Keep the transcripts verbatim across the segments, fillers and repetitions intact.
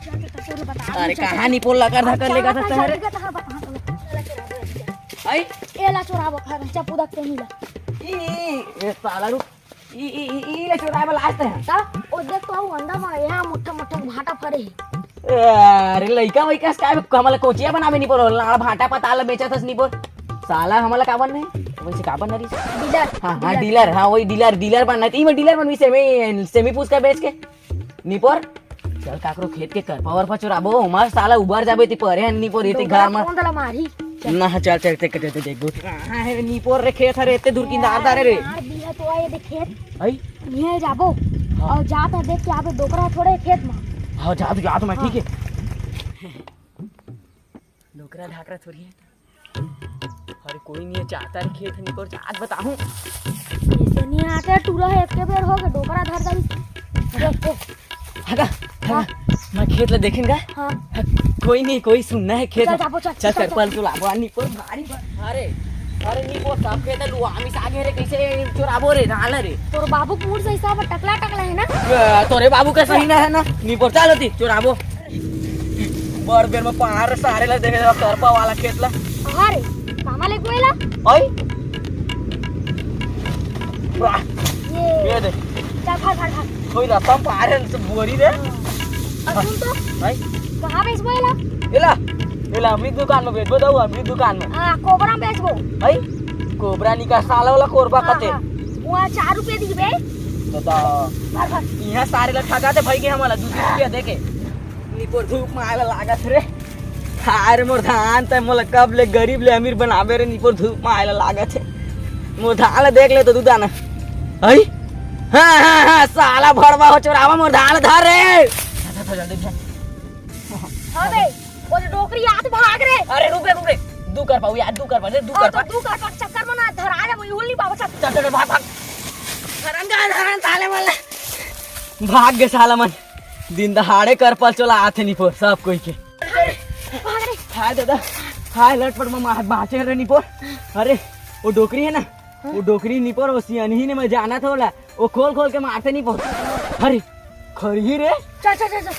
अरे, कहाँ निपोर लकर धकर लेगा था शहर? आई? एला चोराबो, खा, चप्पू दक के मिला। ई, ई, ए साला रुक। ई, ई, ई, ई ले चोराए वाला आज तैं। ता, ओ देख तो, अंडा मा, यहाँ मोटा मोटा भाटा फरे हे। अरे, लइका वइका से काय, हमला कोचिया बनावे निपोर, लाड़ भाटा पताल बेचत हस निपोर। साला हमला काबर नहीं? वइसे काबर नहीं? डीलर। हाँ, हाँ, डीलर। डीलर, हाँ, वही डीलर, डीलर बनना। ई में डीलर बनवी सेमी, सेमी पूछ का बेच के। निपोर, चल काकरो खेत के करपा वरपा चोराबो, ओमा साला उबर जाबे ती परे हन निपोर, एती डोकरा घर मा। कौन तला मारी? चल। ना, चल, चल, चल, चल, चल, देखबो। कहाँ हे निपोर रे खेत हरे, एते दूर किंदार दारे रे। मार दिया तो आए दे खेत। आई? ये जाबो। हाँ। और जात है देख के आबे डोकरा थोड़े खेत मा। हाँ, जा तू, जा तू, मैं हाँ। ठीक है। डोकरा ढाकरा थोड़ी है। अरे कोई नहीं है, चाहता रे खेत निपोर, आज बताहूँ। ऐसे नहीं आता है, टूरा है, एक के बेर हो गए, डोकरा धर दई। अरे, ए, हगा, हगा, हाँ। मैं खेत ला देखेन का? हाँ। कोई नहीं, कोई सुनना है खेत चल, ला। जाबो, चल, चल, चल, चल। करपल चोराबो, निपोर भारी बा-, अरे, अरे निपोर सब खेत लुआमी सागे रे, कैसे चोराबो रे, धान रे? तोर बाबू के मूड़ सही सब टकला टकला है ना? ए, तोरे बाबू का सही ना है ना? निपोर चल होती, चोराबो। बड़ बेर में पहाड़ सारे ला देखे जावा, करपा वाला खेत ला। हाँ रे, कामा ले कोयला? ओए। वाह, ये। ये दे। जा, भाग, भाग, भाग। कोई रस्ता में पहाड़ है, तो बोरी दे। और सुन तो। भाई। कहाँ बेचबो एला? एला? एला हमरी दुकान में बेचबो, दऊ हमरी दुकान में। हाँ, कोबरा में बेचबो। भाई, कोबरा निका साला वाला कोरबा हाँ, कते। हाँ। वहाँ चार रुपये दिबे। तो दा। भाग, भाग। यहाँ सारे ला ठगाते भाई के हमला दू सौ रुपया दे के। निपोर धूप में आए ला लागत रे। हाय रे मोर धान, तैं मोला कब ले गरीब ले अमीर बनाबे रे, निपोर धूप में आए ला लागत हे। मोर धान ला देख ले तो दू दाना। हई? हाँ, हाँ, हाँ, साला भड़वा हो चोरावा, मोर धान ला धर रे। धर, धर, धर, जल्दी धर। हाँ बे, वो जो डोकरी आत भाग रे। अरे रुक रे, रुक रे। दू करपा, यार, दू करपा, दू हाँ, करपा। तो दू करपा चक्कर में ना धरा जा, वो उल्ली बाबा चल। चल, चल, भाग, भाग। हरन का हरन साले मन ले। भाग गे साला मन। दिन दहाड़े करपल चोला आथे निपोर सब कोई के। अरे, अरे। हाय दादा, हाय लटपट में मार बाँचे रे निपोर। अरे, वो डोकरी है ना, हाँ। वो डोकरी निपोर, वो सियनही ने मैं जाना था बोला, वो खोल खोल के मारते निपोर। अरे, खरही रे। चल, चल, चल, चल।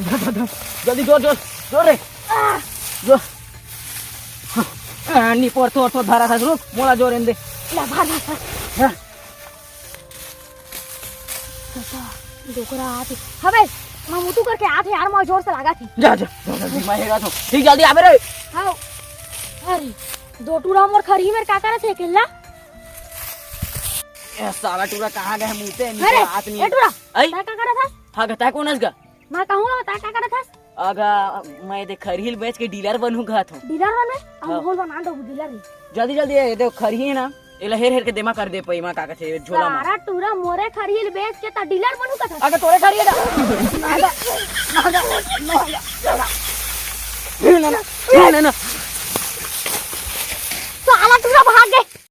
जा, जा, जा, जल्दी जोर, जोर, जोर रे। आ। जोर। हाँ, निपोर तोर तो धरा था, रुक, मोला जोर एन दे। ला, भाग, भाग, भाग। हाँ। कका, डोकरा आत हे। हबे, मैं मुतू करके आत हे यार, मैं जोर से लागत हे। जा, जा, जा, जा, मैं हेरा तो। ठीक, जल्दी आबे रे। हाँ। अरे, दो टूरा मोर खरही मेर का करत हे, अकेला? ए, साला टूरा कहाँ गए? मुते नहीं अरे, तो आत नहीं। ए टूरा, आई? तै का करत हस? हाँ, तै कौन हस गा? मैं कहूँ, तै का करत हस? अगा, मैं दे खरही ल बेच के डीलर बनहूँ कहत हूँ। डीलर बने? अब हाँ। होल बना दो डीलर ही। जल्दी, जल्दी, ये देखो, खरही है ना, एला हेर, हेर के देमा कर दे पई, मैं का कथे, झोला में। सारा टूरा मोरे खरही ल बेच के ता डीलर बनहूँ कहत हस? अगर तोरे खरही है ना, ना, ना, ना, ना, ना, ना, ना, ना। साला टूरा भाग गए।